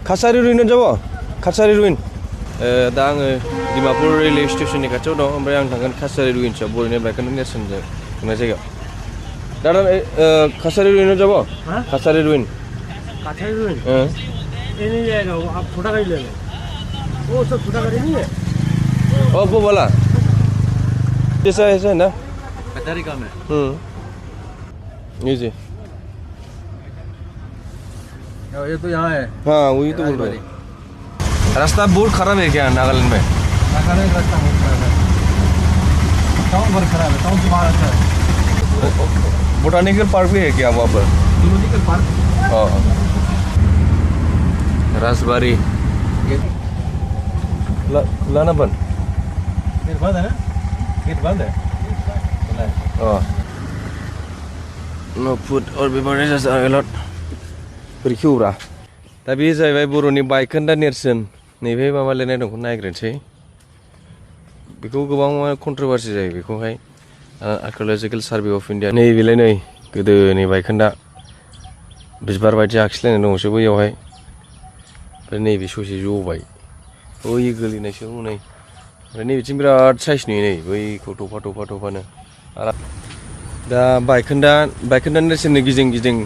Kachari Ruins jabo? Kachari Ruins. दा आङो Dimapur railway स्टेशननि खाथियाव दं ओमफ्राय आं थांगोन काचारि रुइन्सआव बर'नि बायखोन्दा नेरसोनजों बुंनाय जायगायाव दादा काचारि रुइन्सआव যাব काचारि रुइन काचारि रुइन एनी जाएगा वो आप छोटा गाड़ी ले लो वो सब छोटा गाड़ी नहीं है ओ वो वाला ऐसा ऐसा है ना कचहरी का में ये जी ये तो यहाँ है हाँ वही तो बोल रहा है रास्ता बहुत खराब है क्या नागालैंड में नागालैंड रास्ता बहुत खराब है टाउन बहुत खराब है टाउन से बाहर अच्छा है बोटानिकल पार्क भी है क्या वहाँ पर बोटानिकल पार्क राजबारी खुला बंद गेट बंद है ना गेट बंद है नो फूड और बेवरेजेस आर अलॉट बोरै खेवब्रा दा बे जाहैबाय बर'नि बायखोन्दा नेरसोन नैबे माबा लिरनाय दंखौ नायग्रोनोसै बेखौ गोबां कन्ट्रोभार्सि जायो बेखौहाय आर्किअलजिकेल सार्भे अफ इन्डिया नैबेलाय नै गोदोनि बायखोन्दा बिबार बायदि आखिलायनाय दंसो बैयावहाय ओमफ्राय नैबे ससे जबाय बै गोलैनायसो हनै ओमफ्राय नैबेथिं बिराद साइज नुयो नै बैखौ थफा थफानो दा बायखोन्दा नेरसोननि गिदिं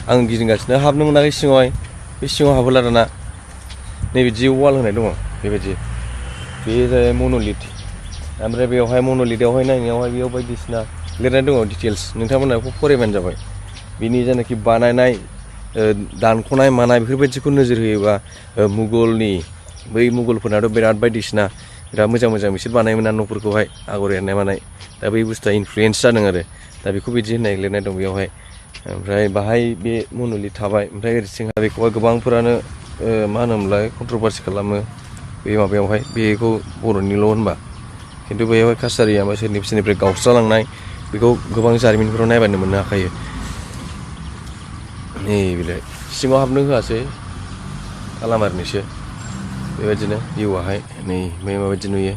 आं गिदिंगासिनो हाबनो मोनाखै सिङावहाय बे सिङाव हाबोला दाना नैबिदि वाल होनाय दङ बेबायदि बे जाबाय मन'लिथ ओमफ्राय बेवहाय मन'लिथआवहाय नायनायावहाय बेयाव बायदिसिना लिरनाय दङ डिटेल्स नोंथांमोना बेखौ फरायबानो जाबाय बिनि जेनाखि बानायनाय दानख'नाय मानाय बेफोरबायदिखौ नोजोर होयोबा मुगलनि बै मुगलफोरनाथ' बिराद बायदिसिना बिराद मोजां बिसोर बानायोमोन ना न'फोरखौहाय आगर एरनाय मानाय दा बै बुस्थुआ इनफ्लुयेन्स जादों आरो दा बेखौ बिदि होननाय लिरनाय दं बेयावहाय ओमफ्राय बाहाय बे मन'लिथ थाबाय ओमफ्राय ओरैथिंहा बेखौहाय गोबांफोरानो मा होनोमोनलाय कन्ट्रोभार्सि खालामो बे माबायावहाय बेखौ बर'निल' होनबा खिन्थु बेयावहाय काचारिया सोरनिफ्राय गावस्रालांनाय बेखौ गोबां जारिमिनफोराव नायबानो मोननो हाखायो नै बेलाय सिङाव हाबनो होआसै खालामारनिसो बेबायदिनो भिउआहाय नै बे माबायदि नुयो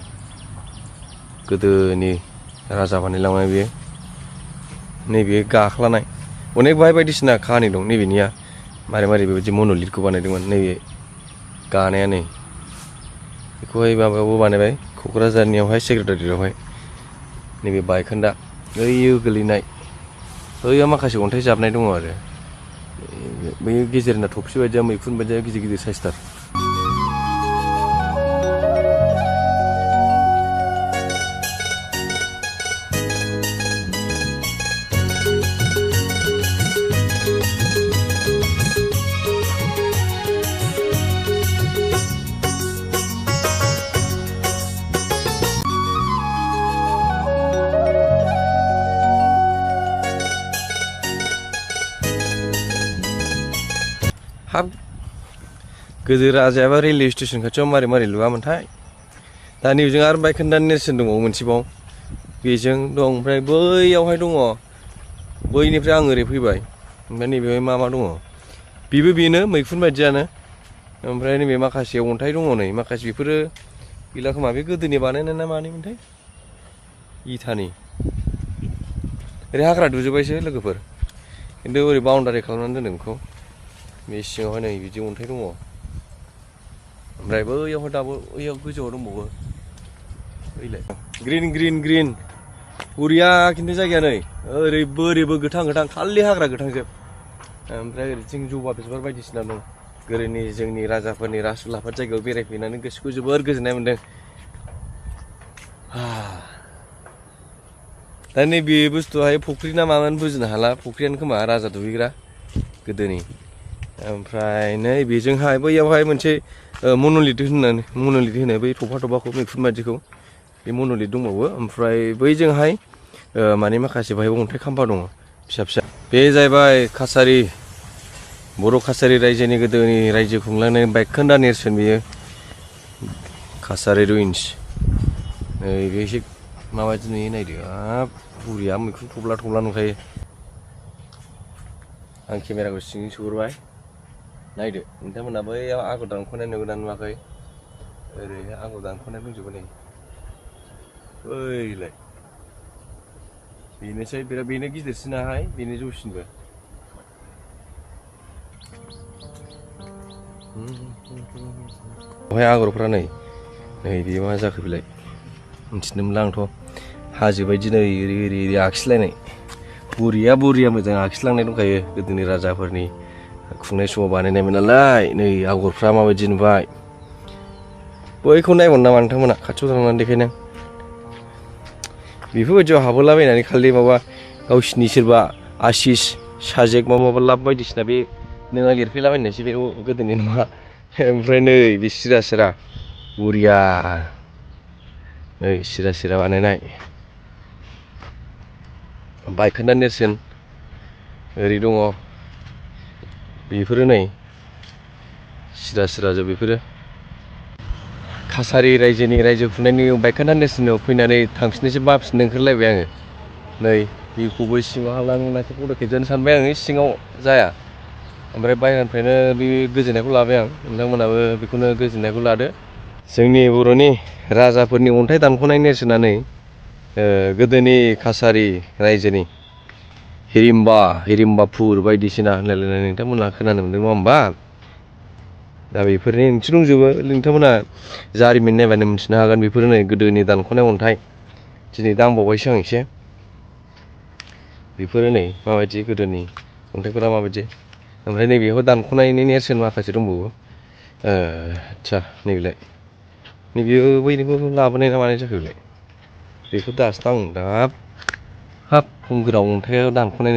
गोदोनि राजा बानायलांनाय बेयो नैबे गाख्लानाय अनेक बाहाय बायदिसिना काहानि दं नैबेनिया मारै बेबायदि मन'लिथखौ बानायदोंमोन नैबे गानाया नै बेखौहाय माबायावबो बानायबाय क'क्राझारनियावहाय सेक्रेटारियावहाय नैबे बायखोन्दा बैयो गोलैनाय बैयाव माखासे अन्थाइ जाबनाय दङ आरो बैयो गेजेरना थफि बायदिया मैखुन बायदिया गिदिर साइसथार हाब गोदो राजायाबा रेलवे स्टेसन खाथियाव मारै लुआमोनथाय दा नैबेजों आरो बायखोन्दा नेरसोन दंबावो मोनसेबाव बेजों दं ओमफ्राय बैयावहाय दङ बैनिफ्राय आं ओरै फैबाय ओमफ्राय नैबेहाय मा दङ बेनो मैखुन बायदियानो ओमफ्राय नैबे माखासे अन्थाइ दङ नै माखासे बेफोरो गैला खोमा बे गोदोनि बानायनाय ना मानिमोनथाय इथानि ओरै हाग्रा दुजोबबायसो लोगोफोर खिन्थु ओरै बाउन्डारि खालामनानै दोनदों बेखौ बे सिङावहाय नै बिदि अन्थाइ दङ ओमफ्राय बैयावहाय दाबो बैयाव गोजौआव दंबावो ओइलाय ग्रिन बरिया खिन्थु जायगाया नै ओरैबो गोथां खालि हाग्रा गोथांजोब ओमफ्राय ओरैथिं जबा बिबार बायदिसिना दं गोदोनि जोंनि राजाफोरनि राजउलाफाद जायगायाव बेरायफैनानै गोसोखौ जोबोर गोजोननाय मोन्दों दा नैबे बुस्थुआहाय फुख्रि ना मामोन बुजिनो हाला फुख्रियानो खोमा राजा दुगैग्रा गोदोनि ओमफ्राय नै बेजोंहाय बैयावहाय मोनसे मन'लिथ होनो बै थफाखौ मैखुन बायदिखौ बे मन'लिथ दंबावो ओमफ्राय बैजोंहाय माने माखासे बाहाय अन्थाइ खाम्फा दङ फिसा बे जाहैबाय काचारि बर' काचारि रायजोनि गोदोनि रायजो खुंलांनाय बायखोन्दा नेरसोन बेयो काचारि रुइन्स नै बे एसे माबायदि नुयो नायदो हाब बुरिया मैखुन थब्ला नुखायो आं केमेराखौ सिंजों सोहरबाय नायदो नोंथांमोना बैयाव आगर दानख'नाय नुगोना नुवाखै ओरै आगर दानख'नाय दंजोबो नै ओइलाय बेनोसै बेनो गिदिरसिनाहाय बेनो जौसिनबो बेवहाय आगरफ्रा नै बेयो मा जाखो बेलाय मिथिनो मोनला आंथ' हाजो बायदि नै ओरै आखिलायनाय बरिया मोजां आखिलांनाय दंखायो गोदोनि राजाफोरनि खुंनाय समाव बानायनायमोन नालाय नै आगरफ्रा माबायदि नुबाय बैखौ नायबावनो नामा नोंथांमोना खाथियाव थांनानै देखायनो बेफोरबायदियाव हाबोलाबायनानै खालि माबा गावसिनि सोरबा आशिस साजेक माबा लाब बायदिसिना बे नोंहा लिरफैलाबायनायसो बे गोदोनि नङा ओमफ्राय नै बे सिरा बरिया नै सिरा बानायनाय बायखोन्दा नेरसोन ओरै दङ बेफोरो नै सिरा जोब बेफोरो काछारि रायजोनि रायजो खुंनायनि बायखोन्दा नेरसोनाव फैनानै थांफिननोसो बाफिननो ओंखारलायबाय आङो नै बेखौबो सिङाव हाबलांनायखौ फट' खेबजानो सानबाय आङो सिङाव जाया ओमफ्राय बायहेरानिफ्रायनो बे गोजोननायखौ लाबाय आं नोंथांमोनाबो बेखौनो गोजोननायखौ लादो जोंनि बर'नि राजाफोरनि अन्थाइ दानख'नाय नेरसोनानै गोदोनि काछारि रायजोनि हिरिम्बाफुर बायदिसिना होनलायलायनाय नोंथांमोना खोनानो मोनदों नङा होमबा दा बेफोरनि ओंथि दंजोबो नोंथांमोना जारिमिन नायबानो मिथिनो हागोन बेफोरो नै गोदोनि दानख'नाय अन्थाइ दिनै दांबावबायसो आं एसे बेफोरो नै माबायदि गोदोनि अन्थाइफोरा माबायदि ओमफ्राय नैबेयाव दानख'नायनि नेरसोन माखासे दंबावो आदसा नैबेलाय नैबेयो बैनिखौ लाबोनाय ना मानाय जाखो बेलाय बेखौ दासो आं हाब खम गोराव अन्थाइयाव दानख'नाय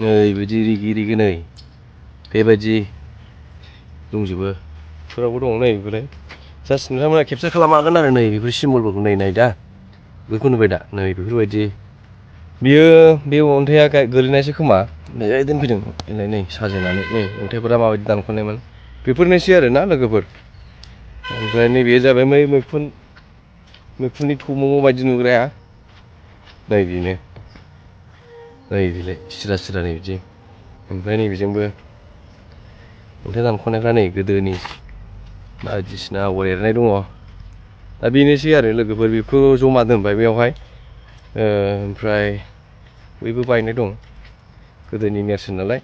नै बिदि रिगि नै बेबायदि दंजोबो फोरावबो दङ नै बेफोरो जास्ट नोंथांमोना केपचार खालामनो हागोन आरो नै बेफोर सिम्बलफोरखौ नाय दा बेखौ नुबाय दा नै बेफोरबायदि बियो बे अन्थाइया गोलैनायसो खोमा नै दोनफैदों नै साजायनानै नै अन्थाइफोरा माबायदि दानख'नायमोन बेफोरनोसै आरो ना लोगोफोर ओमफ्राय नैबेयो जाबाय मैखुननि थुमाव बायदि नुग्राया नै बेनो नै बेलाय सिरा नै बिदि ओमफ्राय नैबेजोंबो अन्थाइ दानख'नायफ्रा नै गोदोनि बायदिसिना आगर एरनाय दङ दा बेनोसै आरो लोगोफोर बेखौ जमा दोनबाय बेयावहाय ओमफ्राय बैबो बायनाय दं गोदोनि नेरसोन नालाय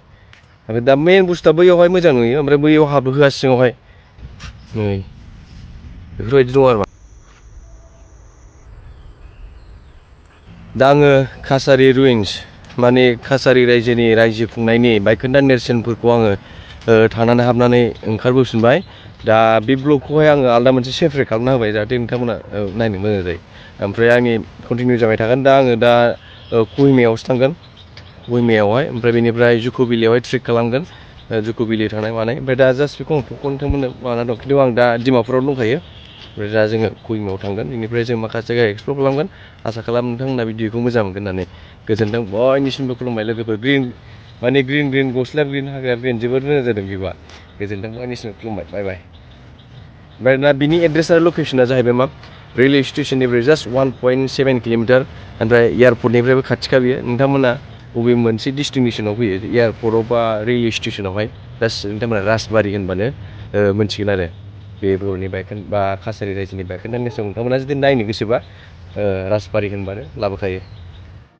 ओमफ्राय दा मेन बुस्थुआ बैयावहाय मोजां नुयो ओमफ्राय बैयाव हाबहोआ सिङावहाय नै बेफोरबायदि दं आरो दा आङो काछारि रुइन्स माने काछारि रायजोनि रायजो खुंनायनि बायखोन्दा नेरसोनफोरखौ आङो थांनानै हाबनानै ओंखारबोफिनबाय दा बे ब्लगखौहाय आङो आलादा मोनसे सेपारेट खालामना होबाय जाहाथे नोंथांमोना नायनो मोजां जायो ओमफ्राय आंनि कन्टिनिउ जाबाय थागोन दा आङो दा कहिमायावसो थांगोन कहिमायावहाय ओमफ्राय बेनिफ्राय जुक' भेलियावहाय ट्रेक खालामगोन जुक' भेलि थांनाय मानाय ओमफ्राय दा जास्ट बेखौ आं नोंथांमोननो माबाना दं खिन्थु आं दा डिमापुराव दंखायो ओमफ्राय दा जोङो कहिमायाव थांगोन बेनिफ्राय जों माखासे जायगा एक्सप्लर खालामगोन आसा खालाम नोंथांमोना भिडिअखौ मोजां मोनगोन होननानै गोजोनथों बयनिसिमबो खुलुमबाय लोगोफोर ग्रिन गस्लाया ग्रिन हाग्राया ग्रिन जोबोद मोजां जादों भिउआ गोजोनथों बयनिसिमबो खुलुमबाय बाय बाय ओमफ्राय दा बिनि एड्रेस आरो लकेसना जाहैबाय मा रेलवे स्टेसननिफ्राय जास्ट 1.7 किल'मिटार ओमफ्राय एयारपर्टनिफ्रायबो खाथिखा बियो नोंथांमोना बबे मोनसे डेस्टिनेसनाव फैयो एयारपर्टआव बा रेलवे स्टेसनावहाय जास्ट नोंथांमोना राजबारि होनबानो मोनथिगोन आरो बे बर'नि बा काछारि रायजोनि बायखोन्दा नेरसोन नोंथांमोना जुदि नायनो गोसोबा राजबारि होनबानो लाबोखायो